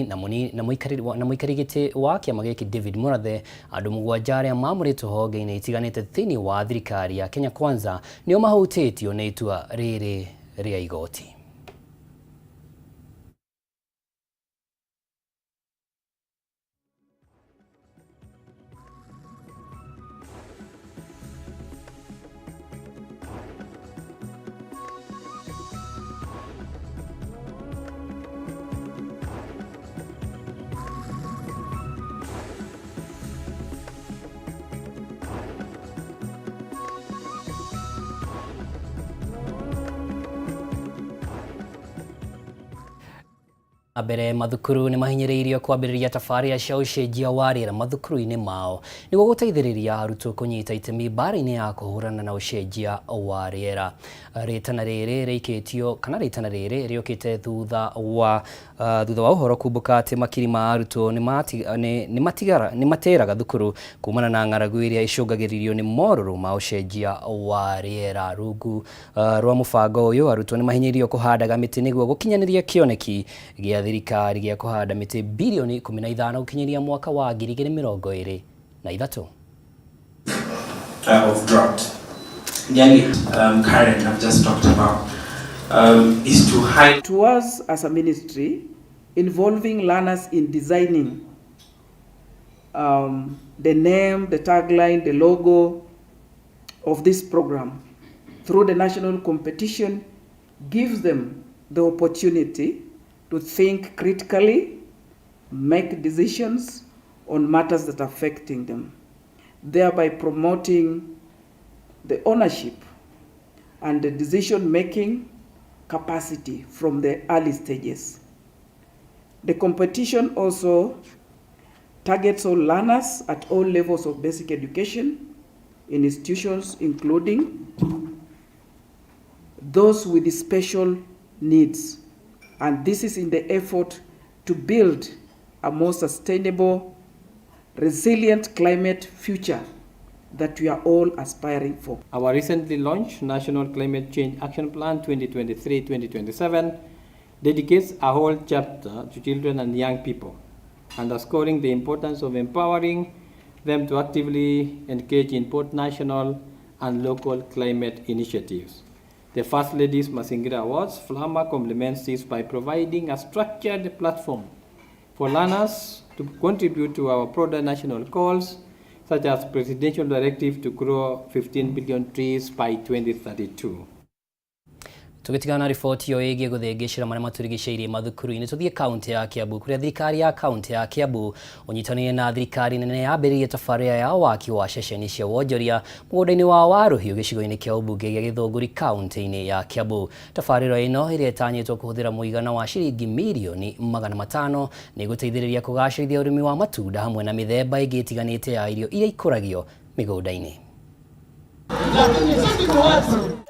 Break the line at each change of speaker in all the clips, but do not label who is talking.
Na mũikarĩri gĩtĩ wa kĩama gĩkĩ David Murathe, andũ 7 arĩa mamũrĩtwo honge-inĩ itiganĩte thĩinĩ wa thirikari ya Kenya Kwanza nĩo mahutĩtio nĩ itua rĩrĩ rĩa igoti. Mbere mathukuru nĩ mahinyĩrĩirio kwambĩrĩria tabarĩra cia ũcenjia wa rĩera mathukuru-inĩ mao nĩguo gũteithĩrĩria arutwo kũnyita itemi mbara-inĩ ya kũhũrana na ũcenjia wa rĩera. Rĩtana rĩrĩ rĩikĩtio kana rĩtana rĩrĩ rĩũkĩte thutha wa ũhoro kumbũka atĩ makiri ma arutwo nĩ matĩraga thukuru kumana na ng'aragu ĩrĩa ĩcũngagĩrĩrio nĩ morũrũ ma ũcenjia wa rĩera. Rungu rwa mũbango ũyũ arutwo nĩ mahinyĩrĩirio kũhandaga mĩtĩ nĩguo gũkinyanĩria kĩoneki gĩa thirikari gĩa kũhanda mĩtĩ bilioni 15 gũkinyĩria mwaka wa 2023.
Of drought. Nearly Karen I've just talked about is to hide.
To us as a ministry, involving learners in designing the name, the tagline, the logo of this program through the national competition gives them the opportunity to think critically, make decisions on matters that are affecting them, thereby promoting the ownership and the decision-making capacity from the early stages. The competition also targets all learners at all levels of basic education in institutions, including those with special needs. And this is in the effort to build a more sustainable, resilient climate future that we are all aspiring for.
Our recently launched National Climate Change Action Plan 2023-2027 dedicates a whole chapter to children and young people, underscoring the importance of empowering them to actively engage in both national and local climate initiatives. The First Lady's Mazingira Awards, Flama, complements this by providing a structured platform for learners to contribute to our broader national goals, such as presidential directive to grow 15 billion trees by 2032.
Tũgĩtigana na riboti ĩyo ĩgiĩ gũthĩngĩcĩra marĩa matũrigicĩirie mathukuru-inĩ, tũthiĩ kaunti ya Kiambu kũrĩa thirikari ya kaunti ya Kiambu ũnyitanĩire na thirikari nene yambĩrĩirie tabarĩra ya waki wa ceceni cia wonjoria mũgũnda-inĩ wa Waruhiu gĩcigo-inĩ kĩa ũmbunge gĩa Gĩthũngũri kaunti-inĩ ya Kiambu. Tabarĩra ĩno ĩrĩa ĩtanyĩtwo kũhũthĩra mũigana wa ciringi mirioni 500 nĩ gũteithĩrĩria kũgacĩrithia ũrĩmi wa matunda hamwe na mĩthemba ĩngĩ ĩtiganĩte ya irio iria ikũragio mĩgũnda-inĩ.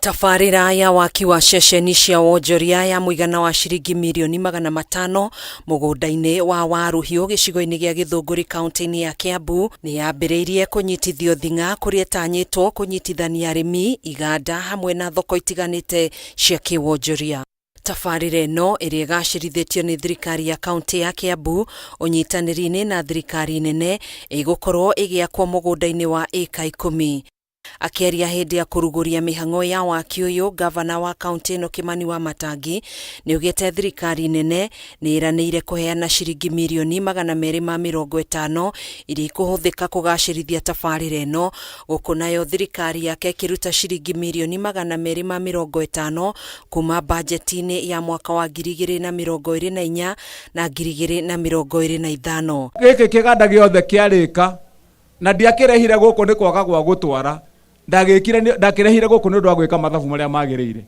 Tabarĩra ya waki wa ceceni cia wonjoria ya mũigana wa ciringi mirioni 500 mũgũnda-inĩ wa Waruhiu gĩcigo-inĩ gĩa Gĩthũngũri kaunti-inĩ ya Kiambu nĩ yambĩrĩirie kũnyitithio thing'a kũrĩa ĩtanyĩtwo kũnyitithania arĩmi, iganda hamwe na thoko itiganĩte cia kĩwonjoria. Tabarĩra ĩno ĩrĩa ĩgacĩrithĩtio nĩ thirikari ya kaunti ya Kiambu ũnyitanĩri-inĩ na thirikari nene ĩgũkorwo ĩgĩakwo mũgũnda-inĩ wa ĩka 10. Akĩaria hĩndĩ ya kũrugũria mĩhang'o ya waki ũyũ, gavana wa kaunti ĩno Kimani Wamatangi nĩaugĩte thirikari nene nĩ ĩranĩire kũheana ciringi mirioni 250 iria ikũhũthĩka kũgacĩrithia tabarĩra ĩno, gũkũ nayo thirikari yake ĩkĩruta ciringi mirioni 250 kuma bajeti-inĩ ya mwaka wa 2024 na 2025.
Gĩkĩ kĩganda gĩothe kĩarĩka na ndiakĩrehire gũkũ nĩ kwaga gwa gũtwara, ndakĩrehire gũkũ nĩ ũndũ wa gwĩka mathabu marĩa magĩrĩire,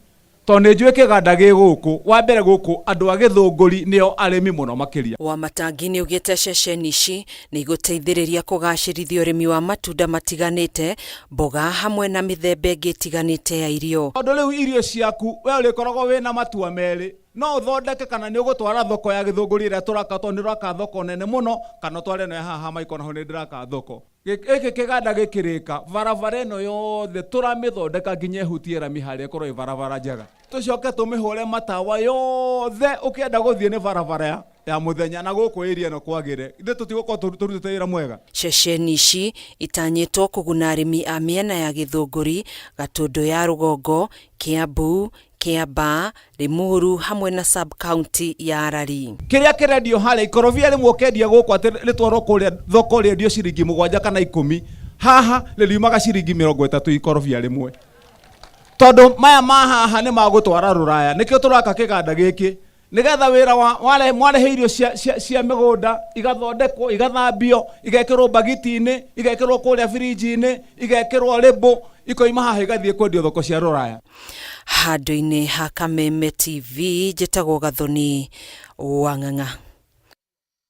tondũ nĩ njũĩ kĩganda gĩ gũkũ. Wa mbere gũkũ andũ a Gĩthũngũri nĩo arĩmi mũno makĩria.
Wamatangi nĩaugĩte ceceni ici nĩ igũteithĩrĩria kũgacĩrithia ũrĩmi wa matunda matiganĩte, mboga hamwe na mĩthemba ĩngĩ ĩtiganĩte ya irio.
Tondũ rĩu irio ciaku we ũrĩkoragwo wĩna matua merĩ, no ũthondeke kana nĩ ũgũtwara thoko ya Gĩthũngũri ĩrĩa tũraka, tondũ nĩ ũraka thoko nene mũno, kana ũtware ĩno ya haha Maiko, naho nĩ ndĩraka thoko. Gĩkĩ kĩganda gĩkĩrĩka, barabara ĩno yothe tũramĩthondeka nginya ĩhutie rami harĩa ĩkorwo ĩ barabara njega. Tũcoke tũmĩhũre matawa yothe, ũkĩenda gũthiĩ nĩ barabara Ya mũthenya na gũkũ area ĩno kwagĩre ithuĩ tũtigũkorwo tũrutĩte wĩra mwega.
Ceceni ici itanyĩtwo kũguna arĩmi a mĩena ya Gĩthũngũri, Gatũndũ ya rũgongo, Kiambu, Kiambaa, Limuru hamwe na sub-county ya Arari.
Kĩrĩa kĩrendio harĩa ikorobia rĩmwe ũkendia gũkũ atĩ rĩtwarwo kũrĩa thoko rĩendio ciringi 7 kana 10, haha rĩriumaga ciringi 30 ikorobia rĩmwe. Tondũ maya ma haha nĩ magũtwara rũraya, nĩkĩo tũraka kĩganda gĩkĩ nĩgetha wĩra wa ware mwarehe irio cia, cia, cia mĩgũnda igathondekwo, igathambio, igekĩrwo mbagiti-inĩ, igekĩrwo kũrĩa birinji-inĩ, igekĩrwo rĩbũ, ikoima haha igathiĩ kwendio thoko cia rũraya.
Handũ-inĩ ha Kameme TV njĩtagwo Gathoni Wang'ang'a.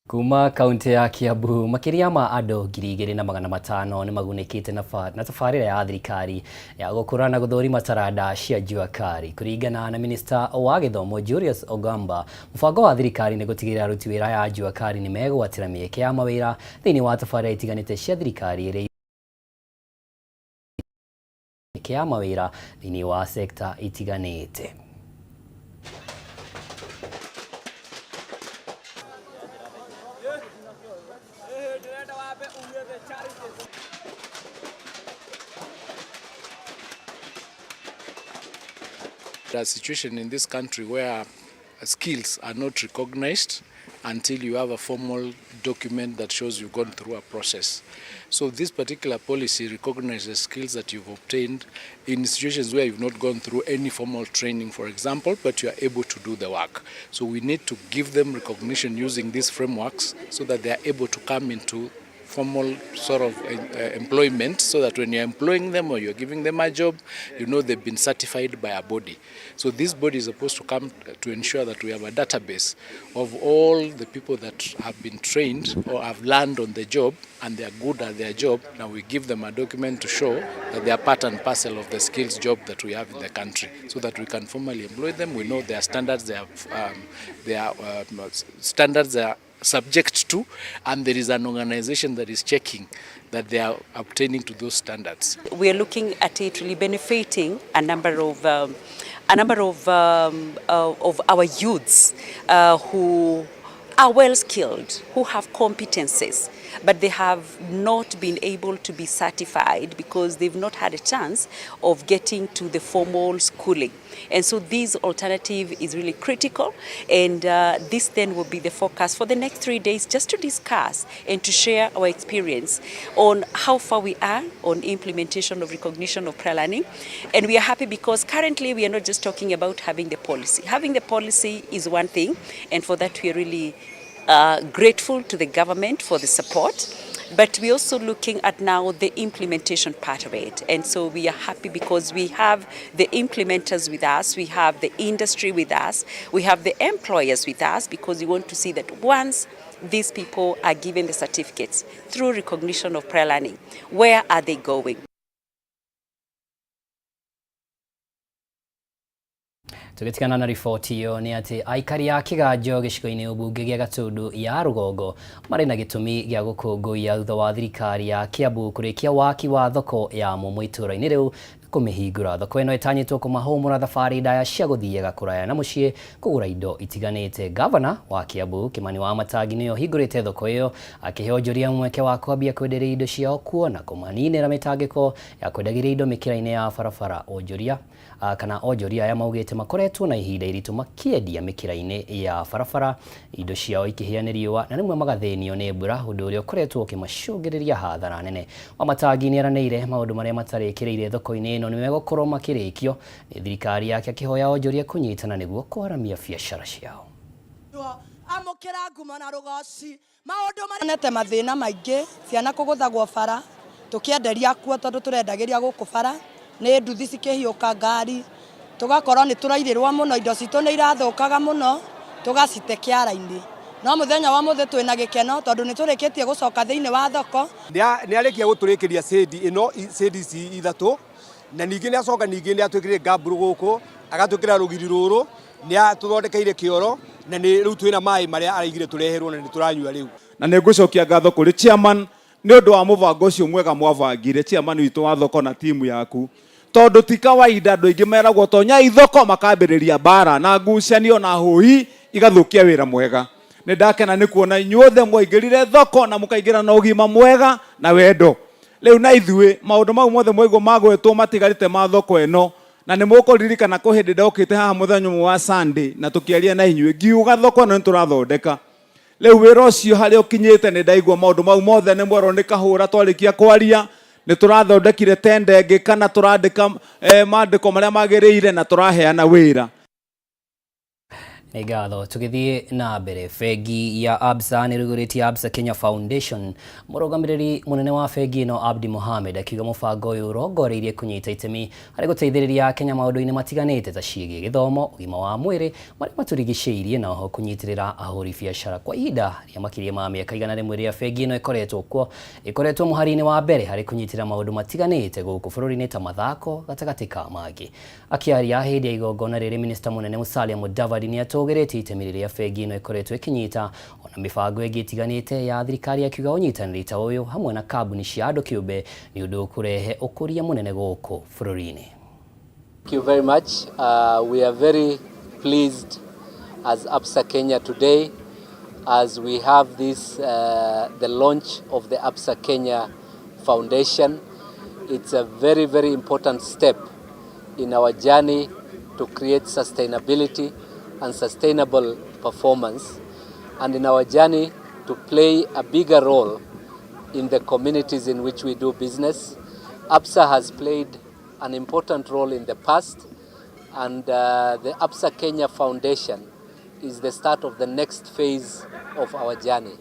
Kuma kaunti ya Kiambu, makĩria ma andũ 2,500 nĩ magunĩkĩte na tabarĩra ya thirikari ya gũkũra na gũthũrima taranda cia jua kali. Kũringana na minista wa gĩthomo Julius Ogamba, mũbango wa thirikari nĩ gũtigĩrĩra aruti wĩra ya jua kali nĩ megwatĩra mĩeke ya mawĩra thĩinĩ wa tabarĩra itiganĩte cia thirikari ĩrĩa mĩeke ya mawĩra thĩinĩ wa sekta itiganĩte.
The situation in this country where skills are not recognized until you have a formal document that shows you've gone through a process. So this particular policy recognizes skills that you've obtained in situations where you've not gone through any formal training, for example, but you are able to do the work. So we need to give them recognition using these frameworks so that they are able to come into formal sort of employment, so that when you're employing them or you're giving them a job, you know they've been certified by a body. So this body is supposed to come to ensure that we have a database of all the people that have been trained or have learned on the job and they are good at their job. Now we give them a document to show that they are part and parcel of the skills job that we have in the country, so that we can formally employ them. We know their standards, their standards are subject to, and there is an organization that is checking that they are obtaining to those standards.
We are looking at it really benefiting a number of our youths who are well skilled, who have competencies, but they have not been able to be certified because they've not had a chance of getting to the formal schooling. And so this alternative is really critical, and this then will be the focus for the next 3 days, just to discuss and to share our experience on how far we are on implementation of recognition of prior learning. And we are happy because currently we are not just talking about having the policy. Having the policy is one thing, and for that we are really grateful to the government for the support, but we're also looking at now the implementation part of it. And so we are happy because we have the implementers with us, we have the industry with us, we have the employers with us, because we want to see that once these people are given the certificates through recognition of prior learning, where are they going?
Tũgĩtigana na riboti ĩyo nĩ atĩ aikari a Kĩganjo gĩcigo-inĩ ũmbunge gĩa Gatundu ya rũgongo marĩ na gĩtũmi gĩa gũkũngũiya thutha wa thirikari ya Kiambu kũrĩkia waki wa thoko ya mũmũ itũũra-inĩ rĩu na kũmĩhingũra. Thoko ĩno ĩtanyĩtwo kũmahũmũra thabarĩ ndaya cia gũthiaga kũraya na mũciĩ kũgũra indo itiganĩte. Gavana wa Kiambu Kimani Wamatangi nĩwe ũhingũrĩte thoko ĩyo akĩhe onjoria mweke wa kwambia kwenderia indo ciao kuo na kũmaninĩra mĩtangĩko ya kwendagĩria indo mĩkĩra-inĩ ya barabara. Onjoria kana onjoria aya maugĩte makoretwo na ihinda iritũ makĩendia mĩkĩra-inĩ ya barabara indo ciao ikĩhĩa nĩ riũa na rĩmwe magathĩnio nĩ mbura, ũndũ ũrĩa ũkoretwo ũkĩmacũngĩrĩria hathara nene. Wamatangi nĩeranĩire maũndũ marĩa matarĩkĩrĩire thoko-inĩ ĩno nĩmegũkorwo makĩrĩkio nĩ thirikari yake, akĩhoya onjoria kũnyitana nĩguo kwaramia biacara ciao.
Amũkĩra ngumo na rũgoci maũndũ marĩa nete mathĩna maingĩ, ciana kũgũthagwo bara tũkĩenderia kuo tondũ tũrendagĩria gũkũ bara nĩ nduthi cikĩhiũka ngari, tũgakorwo nĩ tũrairĩrwo mũno, indo citũ nĩ irathũkaga mũno tũgacite kĩara-inĩ. No mũthenya wa mũthĩ twĩna gĩkeno tondũ nĩ tũrĩkĩtie gũcoka thĩinĩ wa thoko.
Nĩ arĩkia gũtũrĩkĩria cedi ĩno, cedi ici ithatũ, na ningĩ nĩ acoka ningĩ nĩ atwĩkĩrire ngamburu gũkũ, agatwĩkĩra rũgiri rũrũ, nĩ atũthondekeire kĩoro, na nĩ rĩu twĩna maĩ marĩa araigire tũreherwo na nĩ tũranyua rĩu.
Na nĩ ngũcokia ngatho kũrĩ chairman nĩ ũndũ wa mũbango ũcio mwega mwabangire, chairman witũ wa thoko na timu yaku, tondũ ti kawaida andũ aingĩ meragwo tonyai thoko makambĩrĩria mbara na ngucanio na hũhi igathũkia wĩra mwega. Nĩ ndakena nĩ kuona inyuothe mwaingĩrire thoko na mũkaingĩra na ũgima mwega na wendo. Rĩu na ithuĩ maũndũ mau mothe mwaigua magwetwo matigarĩte ma thoko ĩno, na nĩ mũkũririkana kwĩ hĩndĩ ndokĩte haha mũthenya ũmwe wa Sunday na tũkĩaria na inyuĩ ngiuga thoko ĩno nĩ tũrathondeka. Rĩu wĩra ũcio harĩa ũkinyĩte nĩ ndaigua maũndũ mau mothe nĩ mwerwo nĩ kahũra twarĩkia kwaria nĩ tũrathondekire tenda ĩngĩ kana tũrandĩka mandĩko marĩa magĩrĩire na tũraheana wĩra.
Nĩ ngatho. Tũgĩthiĩ na mbere, bengi ya Absa nĩ ĩrugũrĩtie Absa Kenya Foundation. Mũrũgamĩrĩri mũnene wa bengi ĩno Abdi Mohamed akiuga mũbango ũyũ ũrongoreirie kũnyita itemi harĩ gũteithĩrĩria Akenya maũndũ-inĩ matiganĩte ta ciĩgiĩ gĩthomo, ũgima wa mwĩrĩ, marĩa matũrigicĩirie na oho kũnyitĩrĩra ahũri biacara. Kwa ihinda rĩa makĩria ma mĩaka 100 ĩrĩa bengi ĩno ĩkoretwo kuo, ĩkoretwo mũhari-inĩ wa mbere harĩ kũnyitĩrĩra maũndũ matiganĩte gũkũ bũrũri-inĩ ta mathako gatagatĩ ka mangĩ. Akĩaria hĩndĩ ya igongona rĩrĩ, Minista mũnene Musalia Mudavadi nĩ atũgĩrĩtie itemi rĩrĩa bengi ĩno ĩkoretwo ĩkĩnyita ona mĩbango ĩngĩ ĩtiganĩte ya thirikari, akiuga ũnyitanĩri ta ũyũ hamwe na kambuni cia andũ kĩũmbe nĩ ũndũ ũkũrehe ũkũria mũnene gũkũ bũrũri-inĩ.
Thank you very much. We are very pleased as Absa Kenya today as we have this the launch of the Absa Kenya Foundation. It's a very, very important step in our journey to create sustainability and sustainable performance, and in our journey to play a bigger role in the communities in which we do business. Absa has played an important role in the past, and the Absa Kenya Foundation is the start of the next phase of our journey.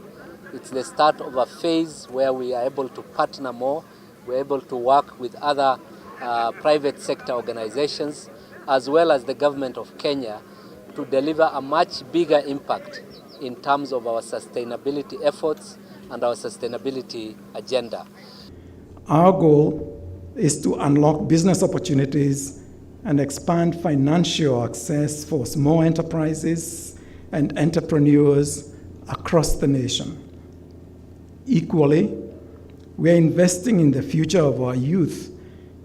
It's the start of a phase where we are able to partner more, we're able to work with other private sector organizations, as well as the government of Kenya, to deliver a much bigger impact in terms of our sustainability efforts and our sustainability agenda.
Our goal is to unlock business opportunities and expand financial access for small enterprises and entrepreneurs across the nation. Equally, we are investing in the future of our youth,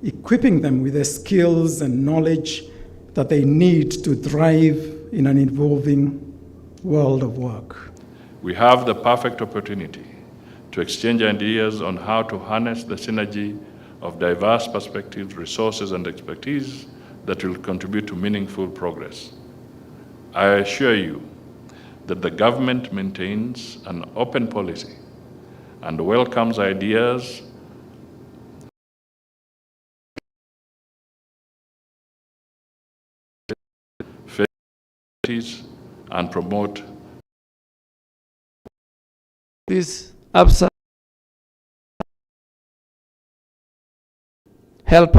equipping them with the skills and knowledge that they need to thrive in an evolving world of work.
We have the perfect opportunity to exchange ideas on how to harness the synergy of diverse perspectives, resources, and expertise that will contribute to meaningful progress. I assure you that the government maintains an open policy and welcomes ideas and promote
this Absa help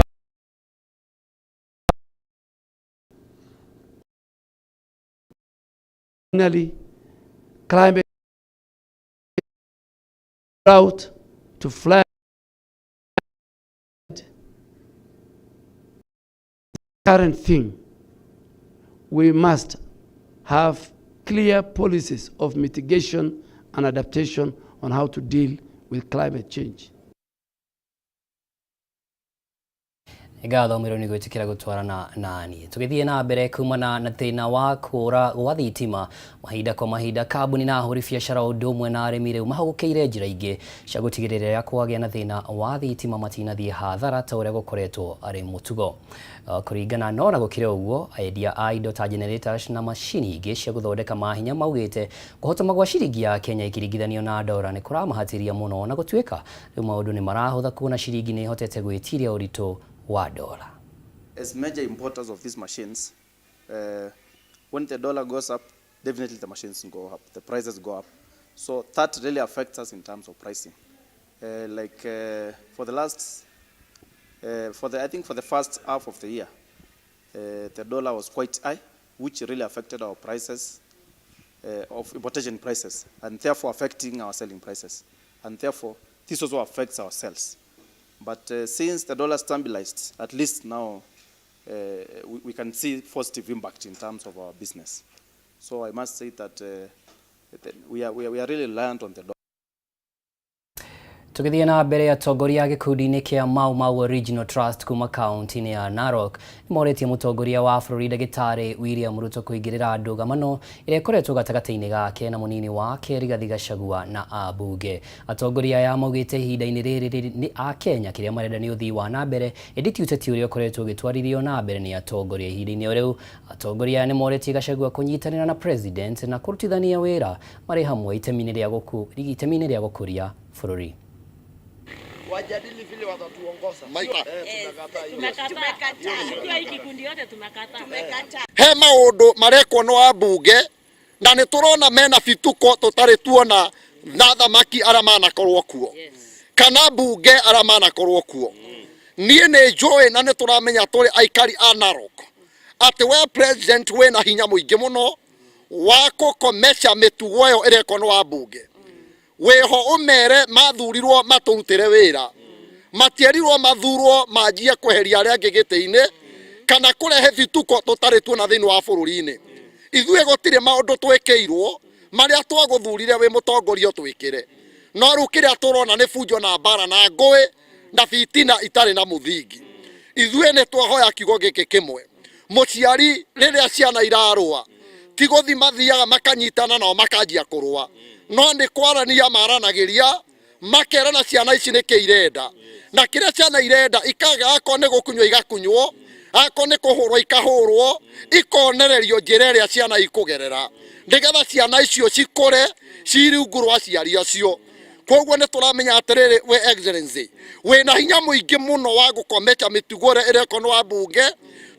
finally climate drought to flood current thing. We must have clear policies of mitigation and adaptation on how to deal with climate change.
Ngatho mwĩrũ nĩ gwĩtĩkĩra gũtwarana nani. Tũgĩthiĩ na mbere, kumana na thĩna wa kũra gwa thitima mahinda kwa mahinda, kambuni na ahũri biacara ũndũ ũmwe na arĩmi rĩu mahũgũkĩire njĩra ingĩ cia gũtigĩrĩra rĩrĩa kwagĩa na thĩna wa thitima matinathiĩ hathara ta ũrĩa gũkoretwo arĩ mũtugo. Kũringana no na gũkĩrĩ ũguo, endia a indo ta generators na macini ingĩ cia gũthondeka mahinya maugĩte kũhotoma gwa ciringi ya Kenya ĩkĩringithanio na ndora nĩ kũramahatĩria mũno, na gũtuĩka rĩu maũndũ nĩ marahũtha kuona ciringi nĩ ĩhotete gwĩtiria ũritũ wa ndora.
As major importers of these machines, when the dollar goes up, definitely the machines go up, the prices go up. So that really affects us in terms of pricing. Like for the last, for the, I think for the first half of the year, the dollar was quite high, which really affected our prices, of importation prices, and therefore affecting our selling prices. And therefore, this also affects our sales. But since the dollar stabilized, at least now we can see positive impact in terms of our business. So I must say that we are really reliant on the dollar.
Tũgĩthiĩ na mbere, atongoria a gĩkundi-inĩ kĩa Mau Mau Regional Trust kuma kaunti-inĩ ya Narok nĩmorĩtie mũtongoria wa bũrũri ndagĩtarĩ William Ruto kũingĩrĩra ndũgamano ĩrĩa ĩkoretwo gatagatĩ-inĩ gake na mũnini wake Rigathi Gachagua na ambunge. Atongoria aya maugĩte ihinda-inĩ rĩrĩ nĩ a Kenya kĩrĩa marenda nĩ ũthii wa na mbere ĩndĩ ti ũteti ũrĩa ũkoretwo ũgĩtwarithio na mbere nĩ atongoria. Ihinda-inĩ o rĩu atongoria aya nĩmorĩtie Gachagua kũnyitanĩra na president na kũrutithania wĩra marĩ hamwe itemi-inĩ rĩa gũkũria bũrũri.
Wajadili vile watatuongoza.
He maundu marekwo no ambunge na nĩ tũrona mena bituko tũtarĩ tuona na thamaki arĩa manakorwo kuo kana mbunge arĩa manakorwo kuo. Niĩ nĩ njũĩ na nĩ tũramenya tũrĩ aikari a Narok atĩ we president wĩna hinya mũingĩ mũno wa kũkomesha mĩtugo ĩyo ĩrekwo nĩ wambunge. Wĩho ũmere mathurirwo matũrutĩre wĩra, matierirwo mathurwo manjie kweheria arĩa angĩ gĩtĩ-inĩ kana kũrehe bituko tũtarĩ tuona thĩinĩ wa bũrũri-inĩ. Ithuĩ gũtirĩ maũndũ twĩkĩirwo marĩa twagũthurire wĩ mũtongoria ũtwĩkĩre, no rĩu kĩrĩa tũrona nĩ bunjo na mbara na ngũĩ na bitina itarĩ na mũthingi. Ithuĩ nĩ twahoya kiugo gĩkĩ kĩmwe, mũciari rĩrĩa ciana irarũa ti gũthi mathiaga makanyitana nao makanjia kũrũa, no nĩ kwarania maranagĩria makerana ciana ici nĩkĩ irenda na kĩrĩa ciana irenda ikaga, akorwo nĩ gũkunywo igakunywo, akorwo nĩ kũhũrwo ikahũrwo, ikonererio njĩra ĩrĩa ciana ikũgerera nĩgetha ciana icio cikũre ci rungu rwa aciari acio. Koguo nĩ tũramenya atĩrĩrĩ, we excellency wĩna hinya mũingĩ mũno wa gũkomecha mĩtugo ĩrĩa ĩrekwo nĩ wambunge,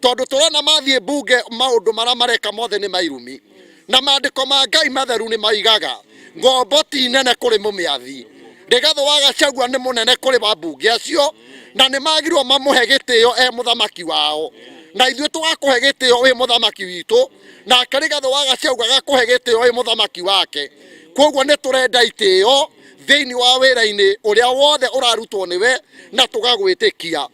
tondũ tũrona mathiĩ mbunge maũndũ marĩa mareka mothe nĩ mairumi na maandĩko ma Ngai matheru nĩ maigaga ngombo ti nene kũrĩ mũmĩathi. Rigathĩ wa Gachagua nĩ mũnene kũrĩ wambunge acio na nĩ magirwo mamũhe gĩtĩo e mũthamaki wao, na ithuĩ tũgakũhe gĩtĩo wĩ mũthamaki witũ, nake Rigathĩ wa Gachagua agakũhe gĩtĩo wĩ mũthamaki wake. Koguo nĩ tũrenda itĩo thĩinĩ wa wĩra-inĩ ũrĩa wothe ũrarutwo nĩwe na tũgagwĩtĩkia.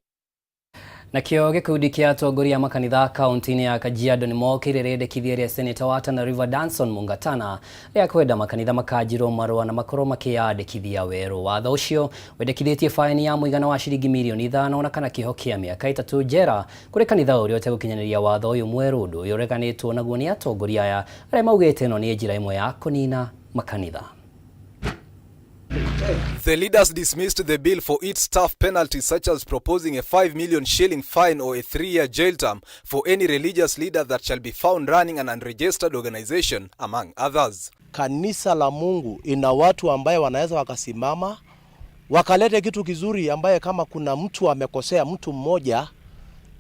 Nakĩo gĩkundi kĩa atongoria a makanitha kaunti-inĩ ya Kajiado nĩ mokĩire rĩendekithia rĩa seneta wa Tana River Danson Mungatana rĩa kwenda makanitha makanjirwo marũa na makorwo makĩyandĩkithia werũ. Watho ũcio wendekithĩtie faini ya mũigana wa ciringi mirioni 5 na kana kĩoho kĩa mĩaka 3 njera kũrĩ kanitha ũrĩa ũtegũkinyanĩria watho ũyũ mwerũ. Ũndũ ũyũ ũreganĩtwo naguo nĩ atongoria aya arĩa maugĩte ĩno nĩ njĩra ĩmwe ya kũnina makanitha.
The leaders dismissed the bill for its tough penalties, such as proposing a 5 million shilling fine or a 3-year jail term for any religious leader that shall be found running an unregistered organization, among others.
Kanisa la Mungu ina watu ambaye wanaweza wakasimama wakalete kitu kizuri, ambaye kama kuna mtu amekosea mtu mmoja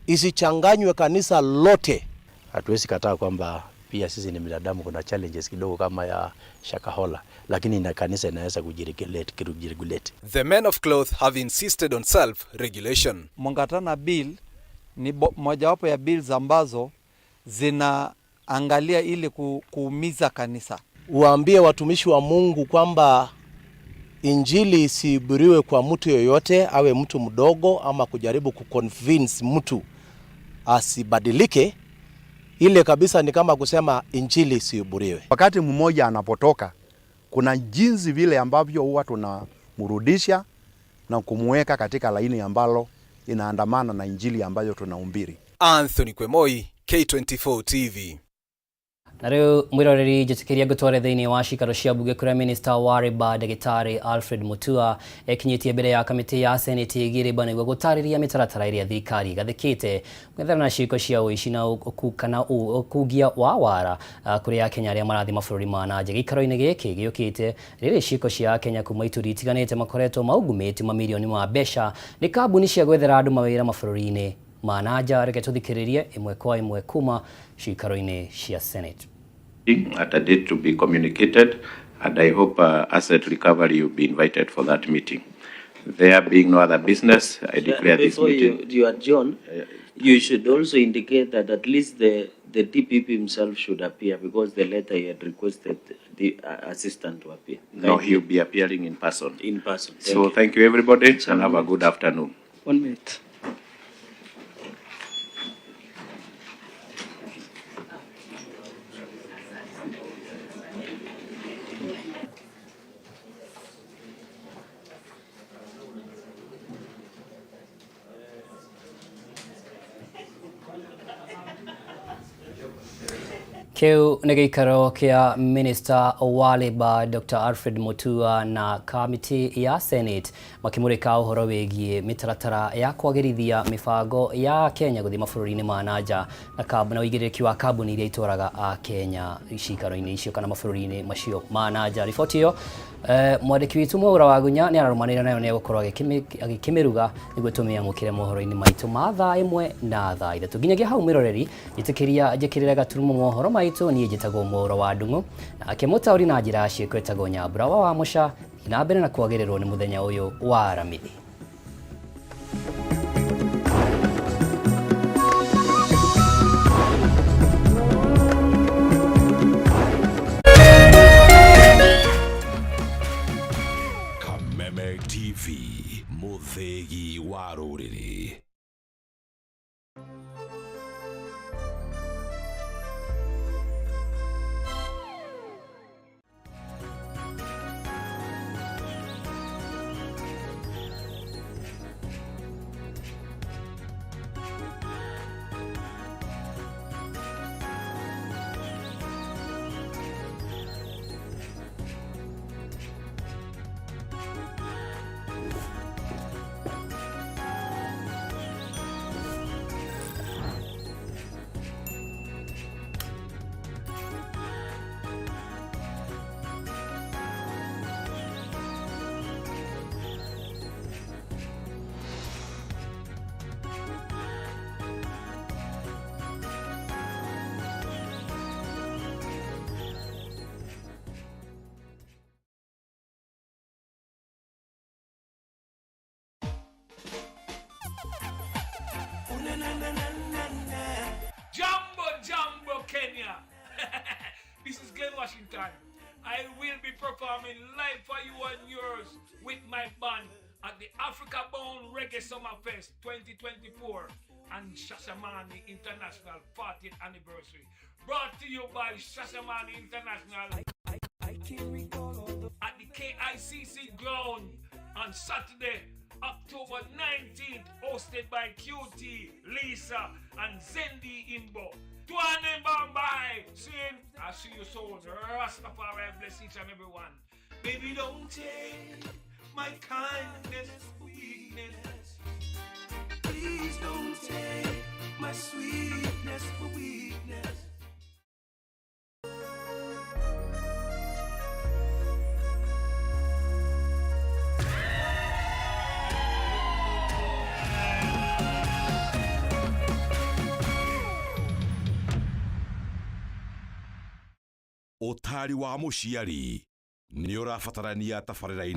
isichanganywe kanisa lote.
Hatuwezi kataa kwamba pia sisi ni binadamu, kuna challenges kidogo kama ya Shakahola, lakini na kanisa inaweza kujiregulate.
The men of cloth have insisted on self-regulation.
Mungatana bill ni mojawapo ya bills ambazo zinaangalia ili kuumiza kanisa.
Uambie watumishi wa Mungu kwamba injili isihubiriwe kwa mtu yoyote, awe mtu mdogo ama kujaribu kuconvince mtu asibadilike. Ile kabisa ni kama kusema injili isihubiriwe.
Wakati mmoja anapotoka, kuna jinsi vile ambavyo huwa tunamrudisha na kumuweka katika laini ambalo inaandamana na injili ambayo tunahubiri.
Anthony Kwemoi, K24 TV.
Na rĩu mwĩroreri njĩtĩkĩria ngũtware thĩinĩ wa cikaro cia mbunge kũrĩa minista wa Labour ndagĩtarĩ Alfred Mutua ekinyĩtie mbere ya kamĩtĩ ya seneti ĩgiĩ Labour nĩguo gũtarĩria mĩtaratara ĩrĩa thirikari ĩgathĩkĩte gwethana na ciĩko cia ũici na kana ũkungia wa wara kũrĩ akenya arĩa marathiĩ mabũrũri ma na nja. Gĩikaro-inĩ gĩkĩ gĩũkĩte rĩrĩ ciĩko cia akenya kuma ituri itiganĩte makoretwo maungumĩtio mamirioni ma mbeca nĩ kambuni cia gwethera andũ mawĩra mabũrũri-inĩ ma na nja. Reke tũthikĩrĩrie ĩmwe kwa ĩmwe kuma cikaro-inĩ cia Senate.
At a date to be communicated, and I hope asset recovery will be invited for that meeting. There being no other business, I declare this meeting.
Before you adjourn, you should also indicate that at least the DPP himself should appear, because the letter he had requested the assistant to appear.
No, he'll be appearing in person.
In person.
So thank you everybody, and have a good afternoon.
1 minute.
Kĩu nĩ gĩikaro kĩa Minister wa Labour Dr. Alfred Mutua na kamĩtĩ ya Senate makĩmũrĩka ũhoro wĩgiĩ mĩtaratara ya kwagĩrithia mĩbango ya Kenya gũthiĩ mabũrũri-inĩ ma na nja na ũigĩrĩrĩki wa kambuni iria itwaraga a Kenya ciikaro-inĩ icio kana mabũrũri-inĩ macio ma na nja. Riboti ĩyo mwandĩki witũ Mwaura wa Gunya nĩ ararũmanĩrĩra nayo, nĩ egũkorwo agĩkĩmĩruga nĩguo tũmĩamũkĩre mohoro-inĩ maitũ ma thaa 1 na thaa 3. Nginyagia hau mwĩroreri, njĩtĩkĩria njĩkĩrĩre gaturumo mohoro maitũ. Niĩ njĩtagwo Mwaura wa Ndung'u, nake mũtaũri na njĩra ya ciĩko etagwo Nyambura wa Wamũca. Na mbere na kwagĩrĩrwo nĩ mũthenya ũyũ wa Aramithi.
Kameme TV, mũthĩgi wa rũrĩrĩ.
Jambo, Jambo, Kenya. This is Glenn Washington. I will be performing live for you and yours with my band at the Africa Bound Reggae Summer Fest 2024 and Shashamane International 40th Anniversary. Brought to you by Shashamane International at the KICC Ground on Saturday, October 19th, hosted by QT, Lisa, and Zendi Imbo. Tuane Bombay! I'll see you soon. Rastafari bless each and every one. Baby, don't take my kindness for weakness. Please don't take my sweetness for weakness.
Ũtari wa mũciari nĩ ũrabatarania tabarĩra-inĩ.